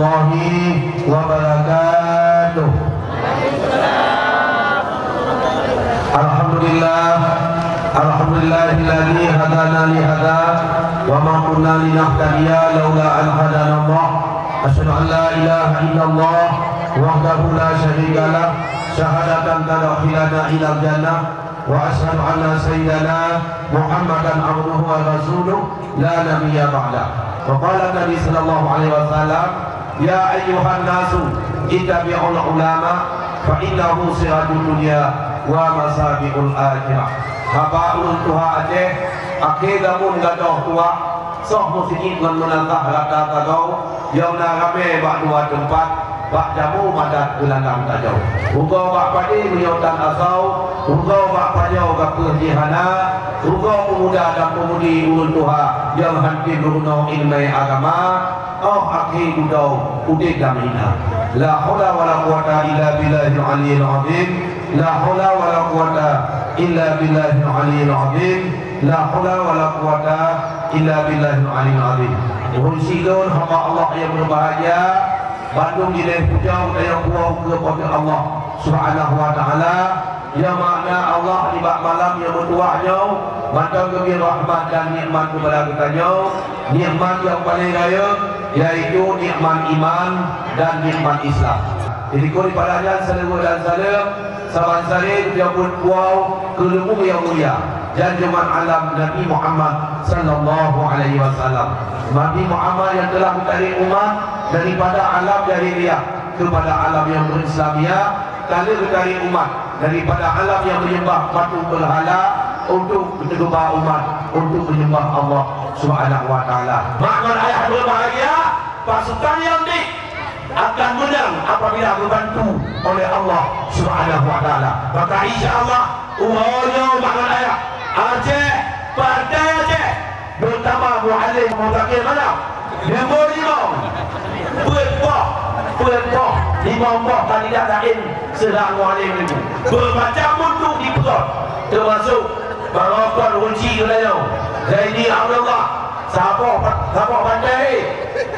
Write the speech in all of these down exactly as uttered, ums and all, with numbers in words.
Warahmatullahi wabarakatuh. Alhamdulillah. Alhamdulillahilladzi hadana li hadza wa ma kunna linahtadiya laula an hadanallah. Asyhadu an la ilaha illallah wahdahu la syarikalah, syahadatan tadkhiluna ilal jannah. Wa asyhadu anna sayyidana Muhammadan abduhu wa rasuluh la nabiyya ba'da. Wa qala Nabi sallallahu alaihi wasallam, "Ya ayyuhan nasu, ittabi'ul ulama, fa innahu siratud dunya wa masabiul akhirah." Haba ulôn tuha Aceh, akhé zameun gadôh tuha, soh meuseujid ngon meunasah rata sagoe, nyang na ramé bak dua teumpat, bak jamô madat geulandang tajôh. Rugoe bak padé meunyoe tan asoe, rugoe bak pajoe gapeuh jih hana, rugoe peumuda dan peumudi ulôn tuha nyang hantom geurunoe ileumèe agama, óh akhé dudoe udeb lam hina. La haula wala quwata illa billahil aliyyil azim. La haula wala quwata illa billahil aliyyil azim. La haula wala quwata illa billahil aliyyil azim. Ureueng sidroe hamba Allah nyang berbahagia, bandum dilèe puja dan nyang puwoe keu Po teu Allah Subhanahu wa Ta'ala, nyang makna Allah nibak malam nyang meutuwah nyoe mantong geubri rahmat dan nikmat keupada geutanyoe, nikmat nyang paleng rayeuk, yaitu nikmat iman dan nikmat Islam. Jadi, keu daripada nyan, saleuem dan saleuem, saban saré geujaweueb puwoe keu leubeh nyang mulia, janjoman alam Nabi Muhammad sallallahu alaihi wasallam. Nabi Muhammad nyang telah geutarek umat daripada alam jahiliyah kepada alam nyang berislamiah, ka lheueh geutarek umat daripada alam nyang menyembah patung berhala untuk geuba umat untuk menyembah Allah Subhanahu wa Ta'ala. Mak ngon ayah berbahagia, pasukan nyang di akan menang apabila dibantu oleh Allah Subhanahu wa Ta'ala. Maka, insya Allah, uroe nyoe bangon ayah Aceh, partai Aceh, beutama Mualem Muzakir Manaf, nombor limong, peuet boh, peuet boh, limong boh kandidat laén seurang Mualem nyoe. Beumacam buntut dipeugöt, teumasok Barokon Ruci Geulayong, Zaini Abdullah, Saboh, Saboh Pantai,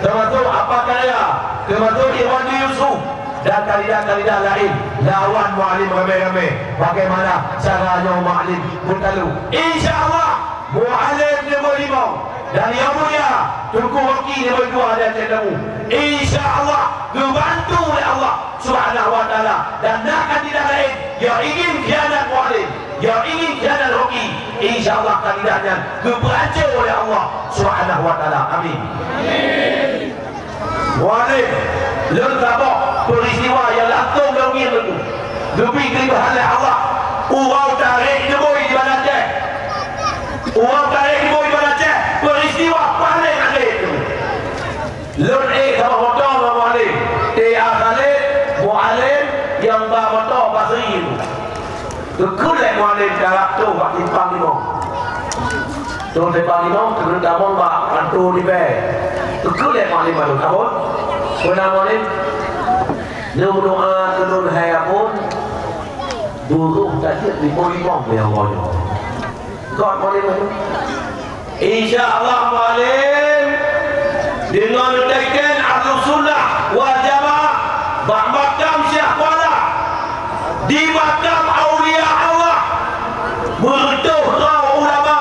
teumasok Apa Karya, teumasok Irwandi Yusuf, dan kandidat-kandidat laén lawan Mualem ramé-ramé. Bagaimana cara nyoe Mualem beutalu? Insya Allah, Mualem nomor limong dan Yang Mulia Teungku Rocky nomor dua di Aceh Tamu. Insya Allah, geubantu lé Allah Subhanahu wa Ta'ala, dan na kandidat laén nyang ingin khianat Mualem, nyang ingin khianat Rocky, insya Allah kandidat nyan geupeuancô lé Allah Subhanahu wa Ta'ala. Amin. Mualem, lôn saboh peuristiwa nyang langsông lôn ngieng lôn, geubri keuleubehan lé Allah. Uroe tarek neubôi di Banda Aceh. Uroe tarek neubôi di Banda Aceh, peuristiwa paleng aneh. Lôn ék saboh moto ngon Mualem. T A Khalid, Mualem nyang ba moto Basri nyoe. Geukheun lé Mualem karab troh bak simpang limong. Troh simpang limong, keuneuk tamong bak kantô D P R. Geukheun lé Mualem baru kabon. Peue na Mualem? Lôn meudoa keu lôn hai Abon, buroh tajeuet limong-limong lé Allah nyoe. Göt Mualem nyoe. Insya Allah Mualem, deungon teken Ahlussunnah wal Jamaah bak makam Syekh Kuala, di makam aulia Allah, meureutôh droe ulama,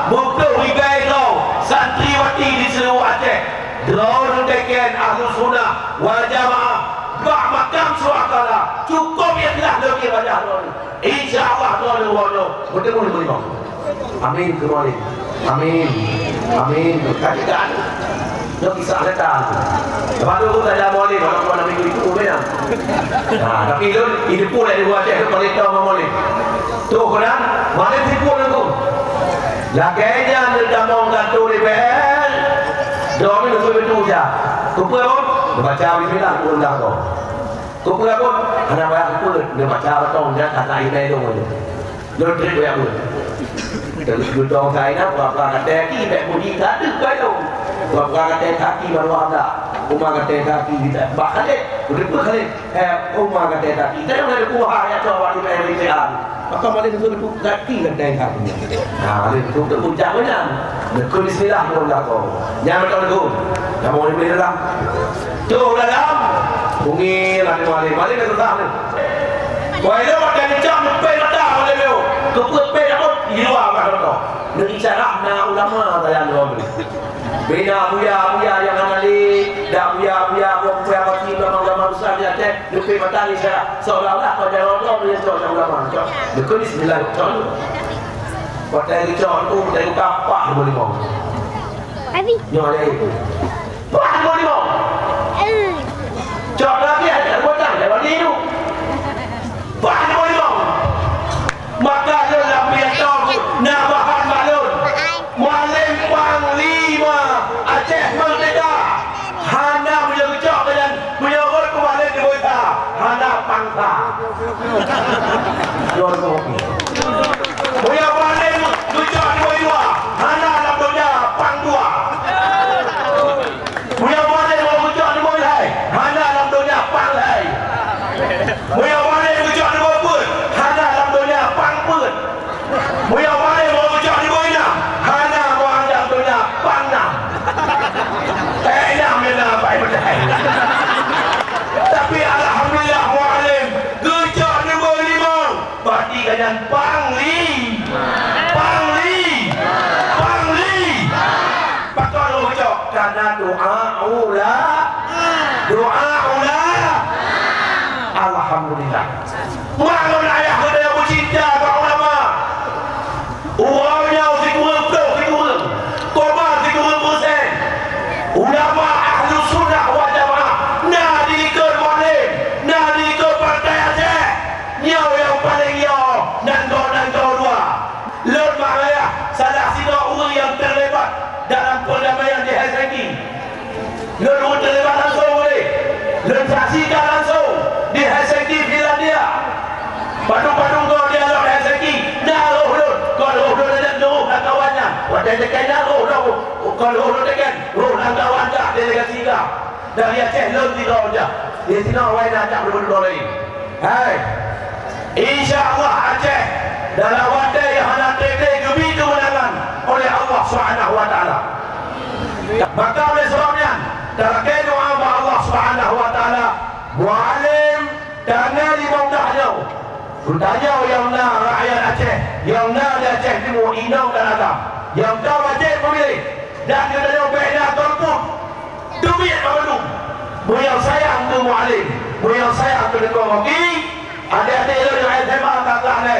meureutôh ribèe droe santriwati di seuluruh Aceh, droeneuh teken Ahlussunnah wal Jamaah bak makam Syekh Kuala, cukôp ikhlas lagèe wajah droeneuh. Insya Allah, droeneuh uroe nyoe beutemu lé beulimong. Amin, keu Mualem. Amin. Amin. Ka kita anu. Nyoe kisah nyata. Lepas tu, pun ada Mualem, walaupun Nabi itu pun beda. Nah, tapi lôn, itu pun ada dua cek, itu paling tahu sama Mualem. Tu, kena, Mualem sipun aku. Lagèe nyan, dia tamong kantô D P R. Doa ni betul-betul je. Kupeue, Bang? Dia baca bismillah, pun dah kau. Kupeue, Bang? Hana payah kupeue, dia baca betul, dia kata ini dong. Lôn trép bak buet. Geutong Saina, pura-pura katé aki, bèk puji ka deuh bayoe. Pura-pura katé aki baru ada. Uma katé aki kita. Bak Khalid, beutôi Khalid. Eh, uma katé aki. Teuka ada kuah ya coba di P M B T A. Apa malam tu tu kaki dan dai kamu. Nah, malam tu tu puncak macam. Nekun bismillah pun dah kau. Jangan macam tu. Kamu boleh beli dalam. Tu dalam. Bunyi lagi malam. Malam tu tak ni. Wah, itu macam macam pe mata malam tu. Keput pe dapat di luar mata tu. Nak bicara na ulama dalam dua. Bina buya-buya nyang hana lé, dak buya-buya, buya-buya pasti ulama-ulama besar di Aceh, leupie mata ni saya, seolah-olah kau jangan ulama, dia cok nyang ulama, cok. Leukon bismillah, cok. Pakai cok tu, pakai buka, pah, lima limong. Abi. Nyoh ada itu. Pah, lima limong. Eh. Cok lagi, ada dua tang, ada lima. Bah lôn inong, maka lôn lam piato na bahan bak lôn. Mualem panglima Aceh Merdeka. Hana meunyoe geucok badan, meunyoe rot keu mualem di Boisa, hana pangsa. Lôn kopi. Meunyoe mualem geucok di Boisa, hana lam donya pang dua. Meunyoe mualem geucok di Boisa, hana lam donya pang hai. Meunyoe mualem geucok di Boisa, hana lam donya pang peuet. Meunyoe mualem geucok di Boina, hana meuhan lam donya pang nam. Eh, nam, nam, pai beudai. Tapi alhamdulillah mualem geucok di Boina. Berarti kalian pangli. Pangli. Pangli. Pakon lôn cok? Karena doa ula. Doa ula. Alhamdulillah. Mak ngon ayah geutanyoe meucinta bak ulama. Uroe nyoe sikureueng ploh sikureueng, koma sikureueng persen. Ulama Ahlus Sunnah wal Jamaah na di likot mualem, na di likot Partai Aceh. Nyoe nyang paleng yo nan goh nan goh dua. Lôn mak ayah salah sidroe ureueng nyang terlibat dalam perdamaian di Helsinki. Lôn ureueng terlibat langsung uleh. Lôn saksikan langsung di Helsinki, Finlandia. Padum-padum goe dialog di Helsinki, na roh lôn. Kon roh lôn adak neuroh lam kawan nyan. Watèe teuka nyan roh lôn, kon roh lôn teuka, roh lam kawan jak delegasi ka. Dari Aceh lôn sidroe jak. Di sinoe awai na jak beudôh laén. Hai. Insya Allah Aceh dalam watèe nyang hana treb lé geubri keumeunangan oleh Allah Subhanahu wa Taala. Maka oleh sebab nyan, talakèe doa bak Allah Subhanahu wa Taala, mualem tanyoe di Banda nyoe. Geutanyoe nyang na rakyat Aceh, nyang na di Aceh Timu, inong dan agam, nyang ka wajéb meumiléh, dan geutanyoe bèk na golput. Teubiet banmandum. Meunyoe sayang keu mualem, meunyoe sayang keu Teungku Rocky, adék-adék lôn nyang S M A ka glah lé,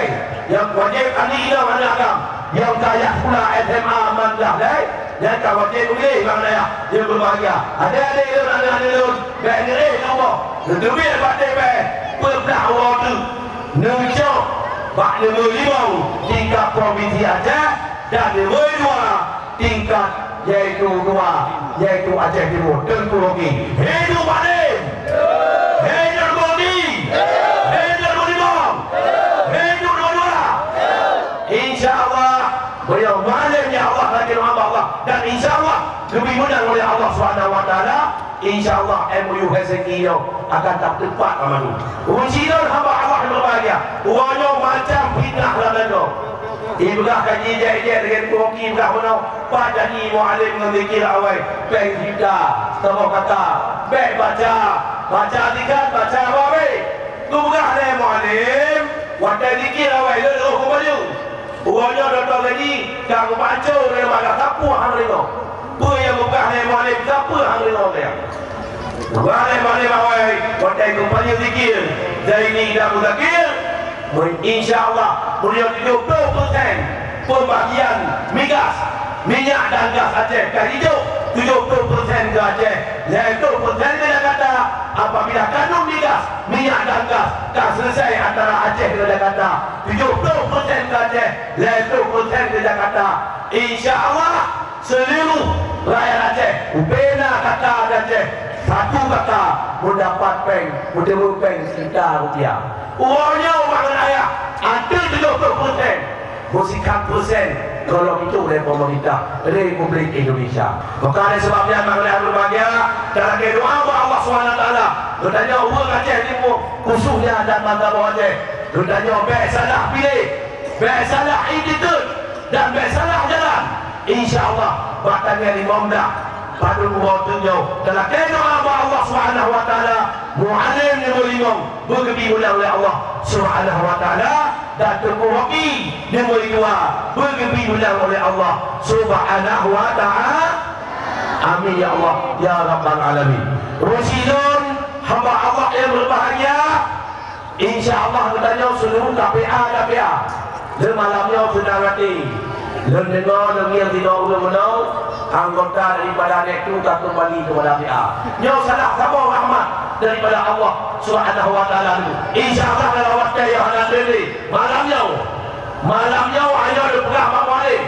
nyang wajéb aneuk inong aneuk agam, nyang ka jak sikula S M A man glah lé, nyan ka wajéb meumiléh bak dayah nyang beubahgia. Adék-adék lôn, aneuk-aneuk lôn, bèk neuéh tuboh, neuteubiet bak T P S, peublah uroe teuk, neucok bak nomor limong tingkat provinsi Aceh dan nomor dua tingkat, yaitu dua, yaitu Aceh Timur, Teungku Rocky. Hidup Alim! Hidup Rocky! Hidup Budiman! Hidup dua-dua! Insya Allah, beliau malam ya Allah, lagi Allah. Dan insya Allah, lebih menang oleh Allah Subhanahu wa Taala. Insya Allah, M O U Helsinki nyoe akan tateupat lama tu. Puji lôn hamba Allah yang berbahagia. Uroe nyoe macam fitnah lam nanggroe. Ibrah kaji jek-jek dengan koki ibrah meunoe. Pat janji mualem ngon zikir awai. Pèng sita, saboh kata. Bèk baca. Baca zikir, baca awai. Tugaih lé mualem. Watèe zikir awai, lôn roh keu baju. Uroe nyoe droe-droe gaji ka geupancô lé mata sapeue han ringoe. Peue nyang geupeugah lé mualem sapeue han ringoe teuh. Geupeugah lé mualem awai watèe geupancô zikir, Zaini dan Muzakir, insya Allah, meunyoe tujoh ploh persen pembagian migas, minyak dan gas Aceh ka jijok, tujoh ploh persen keu Aceh, lhèe ploh persen keu Jakarta. Apabila kanun migas, minyak dan gas ka selesai antara Aceh dengan Jakarta, tujoh ploh persen keu Aceh, lhèe ploh persen keu Jakarta. Insya Allah, seluruh rakyat Aceh, ubena kata di Aceh, satu kata mendapat pèng, meuteumeung pèng sejuta rupiah. Uroe nyoe mangat ayah, ateueh tujoh ploh persen, beusikat persen golom itu lé pemerintah Republik Indonesia. Maka oleh sebab nyan, mangat ayah berbahagia, dan lagi doa bak Allah Subhanahu wa Taala. Geutanyoe ureuëng Aceh Timu, khususnya dan mantong Aceh. Geutanyoe bék salah piléh, bék salah iktikeut, dan bék salah jalan. Insya Allah, bak tanggai limong blah padum uroe teungoh, talakée doa bak Allah Subhanahu wa Taala, Mualem limong limong beugeubi ulang lé Allah Subhanahu wa Taala, dan Teungku Rocky limong dua beugeubi ulang oleh Allah Subhanahu wa Taala. Amin ya Allah ya Rabbal Alamin. Rusilon hamba Allah yang berbahagia, insya Allah geutanyoe seluruh K P A, K P A. Lé malam nyoe seudang até. Lôn deungoe, lôn ngieng sidroe ureuëng meunoe, anggota daripada N E K tu ka keumbali keupada P A. Nyoe salah saboh rahmat daripada Allah Subhanahu wa Taala. Insya Allah dalam watée nyang hana lé, malam nyoe, malam nyoe ayo lôn peugah bak mualem.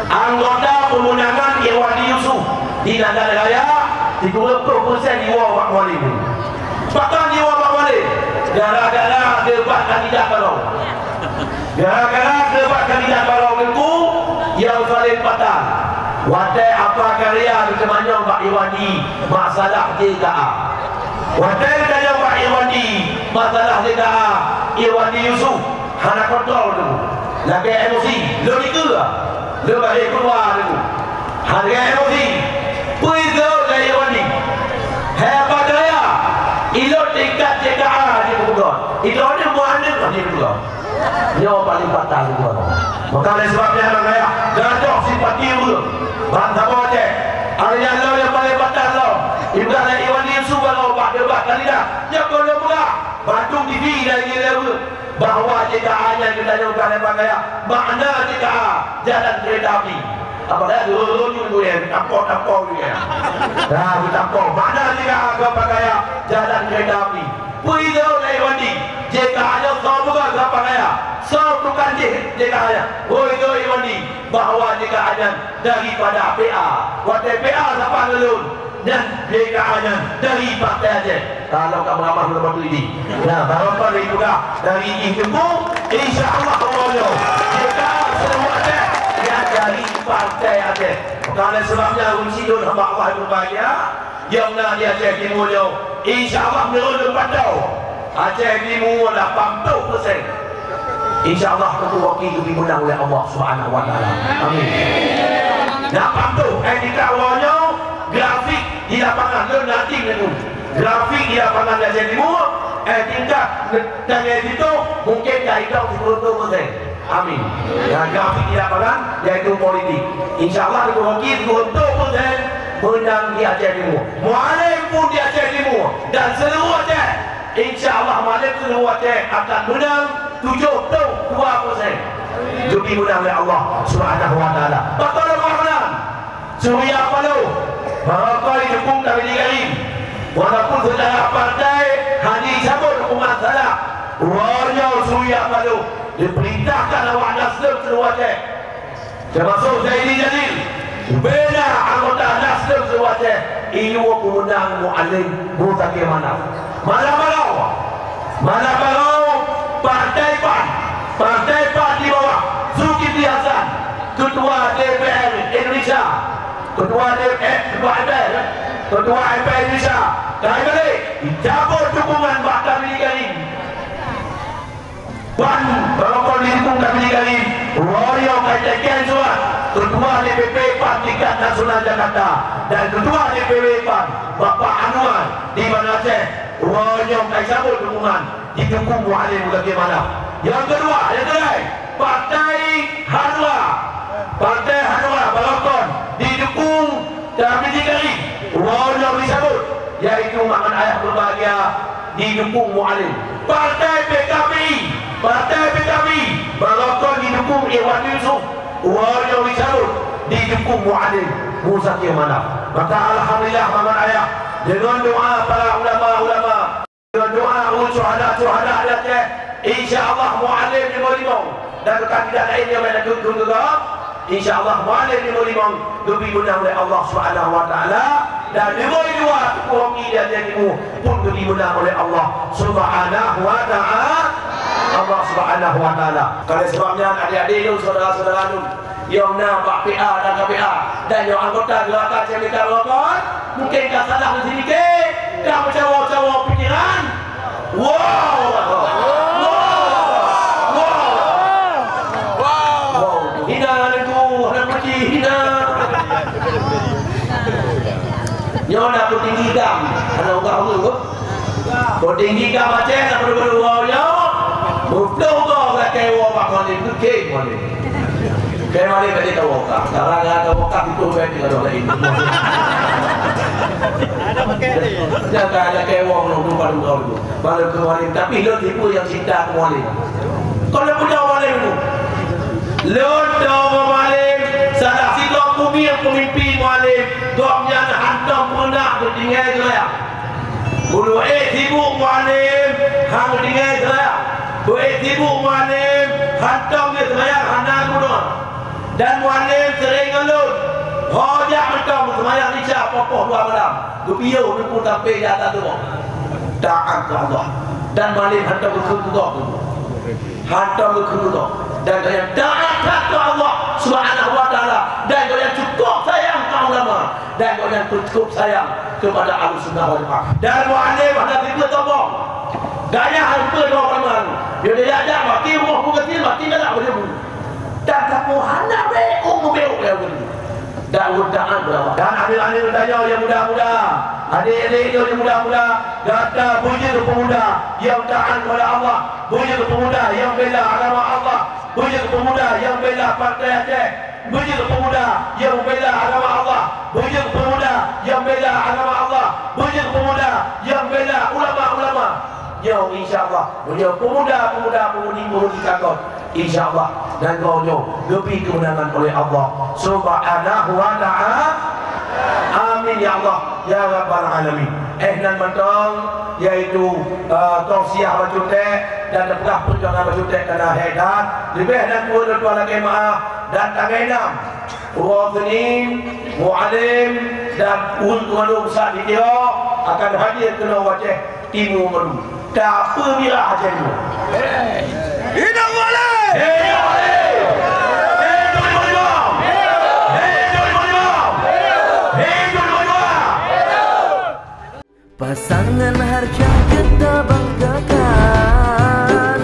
Anggota pemenangan Irwandi Yusuf di Nagan Raya, tiga puluh persen jiwoe bak mualem. Pakon jiwoe bak mualem? Gara-gara debat kandidat baroe. Gara-gara debat kandidat baroe Teungku nyang paléng patah. Watée Apa Karya geuteumanyong bak Irwandi masalah J K A. Watée geutanyong bak Irwandi masalah J K A, Irwandi Yusuf hana kontrol Teungku. Lagée emosi, lôn dikeue, lôn bari keuluwa Teungku. Hareuga emosi, peue jeuet lé Irwandi? Hai Apa Karya, ilôn tingkat J K A jipeugot, ilôn ni muaneuk jipeugot. Nyoe paléng patah Teungku. Maka oleh sebab nyan, Apa Karya, gadoh simpati ureuëng ban saboh Aceh. Hari nyan lom nyang paléng patah lom, ibarat lé Irwandi Yusuf bak debat kandidat. Nyoe kon lôn peugah, bandum T V dan media ureuëng bahwa J K A nyan geutanyoe ka lé Apa Karya. Makna J K A, jalan kereta api. Apa Karya, lurus-lurus nyoe, tampok-tampok nyoe. Dah, tampok. Makna J K A keu Apa Karya, jalan kereta api. Peue jeuet lé Irwandi, J K A nyoe soe peugah keu Apa Karya, soe tukang jih J K A nyan. Hôi jeuet Irwandi, bahwa J K A nyan daripada P A. Watée P A saban ngon lôn, nyan J K A nyan dari Partai Aceh. Kalau ka meuramah lôn bantu ini. Nah, barokon dari peugah dari jih Teungku, insya Allah Allah nyoe J K A seluruh Aceh nyan dari Partai Aceh. Maka oleh sebab nyan, ureuëng sidroe hamba Allah yang berbahagia, nyang na di Aceh Timu nyoe, insya Allah meunurot lôn pantau, Aceh Timu lapan ploh persen. Insya Allah Teungku Rocky geubri meunang oleh Allah Subhanahu wa Taala. Amin. Lapan ploh, eh, tingkat awai nyoe, grafik di lapangan lôn na tim Teungku. Grafik di lapangan di Aceh Timu, eh, tingkat tanggai situ mungkin ka itong siploh persen. Amin. Dan grafik di lapangan, yaitu politik. Insya Allah, Teungku Rocky siploh persen meunang di Aceh Timu. Mualem pun di Aceh Timu dan seluruh Aceh. Insya Allah, Mualem seluruh Aceh akan meunang tujuh puluh dua persen. Geubri meunang lé Allah Subhanahu wa Taala. Pakon lôn peugah meunang? Surya Paloh, barokon jidukong Tabligh Karim. Walaupun seucara partai hana jisabot dukungan salah, uroe nyoe Surya Paloh jipeurintahkan awak Nasdem seuluruh Aceh, teumasok Zaini Jalil, bubena anggota Nasdem seuluruh Aceh, iwoe peumeunang Mualem Muzakir Manaf. Malam baroe, malam baroe, Partai PAN, Partai PAN di bawah Zulkifli Hasan, Ketua D P R Indonesia, Ketua D P R, Ketua M P R, Ketua M P R Indonesia, Taib Malik, dicabut dukungan bak Tabligh Karim. PAN barokon jidukong Tabligh Karim, uroe nyoe ka iteken surat Ketua D P P PAN tingkat nasional Jakarta dan Ketua D P W PAN, Bapak Anwar di Banda Aceh, uroe nyoe ka jicabut dukungan, jidukong Mualem Muzakir Manaf. Nyang keudua, nyang keulhèe, Partai Hanura. Partai Hanura barokon jidukong Tabligh Karim, uroe nyoe jicabut, yaitu mangat ayah berbahagia jidukong Mualem. Partai P K P I, Partai P K P I barokon jidukong Irwandi Yusuf, uroe nyoe jicabut, jidukong Mualem Muzakir Manaf. Maka alhamdulillah, mangat ayah, deungon doa para ulama-ulama, doa ureueng syuhada-syuhada di Aceh, insya Allah Mualem limong limong. Dan keu kandidat laén nyang laén keu, keu, keu, insya Allah Mualem limong limong geubri meunang oleh Allah Subhanahu wa Taala. Dan limong dua Teungku Rocky di Aceh Timu pun geubri meunang oleh Allah Subhanahu wa Taala. Allah Subhanahu wa Taala. Oleh sebab nyan, adik-adik lôn, saudara-saudara lôn, nyang na bak P A dan K P A, dan nyang anggota Geurakan Aceh Merdeka Rukon, mungkin ka salah lôn sidikit. Ka meucawa-cawa pikiran. Wow! Wow! Wow! Wow! Hina Teungku, hana puji, hina. Nyoe na peutinggi GAM, hana ubah ureueng. Peutinggi GAM Aceh na peuduek-duek wow nyoe. Muplôh goe lakèe woe bak Mualem, keu kèe Mualem. Kèe Mualem bèk jitawök kah. Gara-gara tawök kah, beutôi bèk tinggai laén. Jangan ada kèe wong nyoe, lupa dua ribu. Malam keu Mualem, tapi lôn tipe nyang cinta keu Mualem. Kon lôn puja Mualem tu. Lôn tahu Mualem, salah sidroe peumimpin Mualem, gobnyan hantom peureunah geutinggai geulayang. Beu ék sibuk Mualem, han geutinggai geulayang. Beu ék sibuk Mualem, hantom geulayang hana geunoe. Dan Mualem sering ngon lôn. Ho jak mantong seumayang Isya poh-poh dua malam. Geupiôh Teungku sampai di ateueh tuboh. Taat keu Allah. Dan Mualem hantom geukheun keu gob. Hantom geukheun keu gob. Dan gobnyan taat that keu Allah Subhanahu wa Taala. Dan gobnyan cukup sayang keu ulama. Dan gobnyan cukup sayang kepada Ahlussunnah wal Jamaah. Dan Mualem hana tipe sombong. Gaya hana tipe sombong. Dia jak-jak mati, rumoh pun kecil, mati galak bak buleuen. Dan kamoe hana beu meubeuet lé ureueng. Dan mudah-mudahan. Dan aneuk-aneuk geutanyoe nyang muda-muda, adék-adék nyoe nyang muda-muda, gata beujeuet peumuda nyang taat kepada Allah, beujeuet peumuda nyang bela agama Allah, beujeuet peumuda nyang bela partai Aceh, beujeuet peumuda nyang bela agama Allah, beujeuet peumuda nyang bela agama Allah, beujeuet peumuda nyang bela ulama-ulama. Nyoe, insya Allah, meunyoe peumuda-peumudi-pemudi ka kon, insya Allah, nanggroe nyoe geubri keumeunangan oleh Allah Subhanahu wa Ta'ala. Amin, ya Allah, ya Rabbal Alamin. Eh, nan mantong, yaitu, eh, tausiah bacut ék, dan teupeugah peue nyang bacut ék kana hék that. Leubeh dan kureueng lôn tuan lakèe meu'ah, dan tanggai nam. Uroe Seunin, Mualem dan ureueng keumalum sa di Tiro akan hadir keunoe u Aceh Timu Meuru. Tapeubira Aceh Timu. Hidup Mualem! Hidup Mualem! Hidup Mualem! Hidup Mualem! Hidup Mualem! Pasangan hareuta geuta banggakan,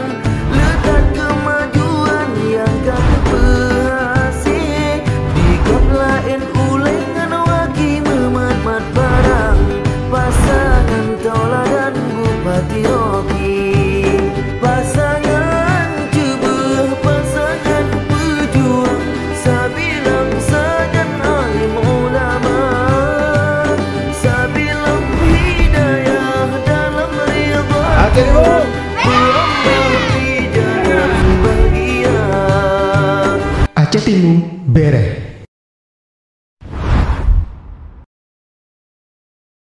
leutat keumajuan nyang ka geupeuhasé. Di gob laén ulèe ngon waki meumat-mat barang, pasangan tauladan Bupati Rocky. Pasangan ceubeuh, pasangan peujuang, sabilang sajan alim ulama, sabilang hidayah dalam ridha, Aceh Timu. Beurambah di jalan bahagia. Aceh Timu, bèrèh.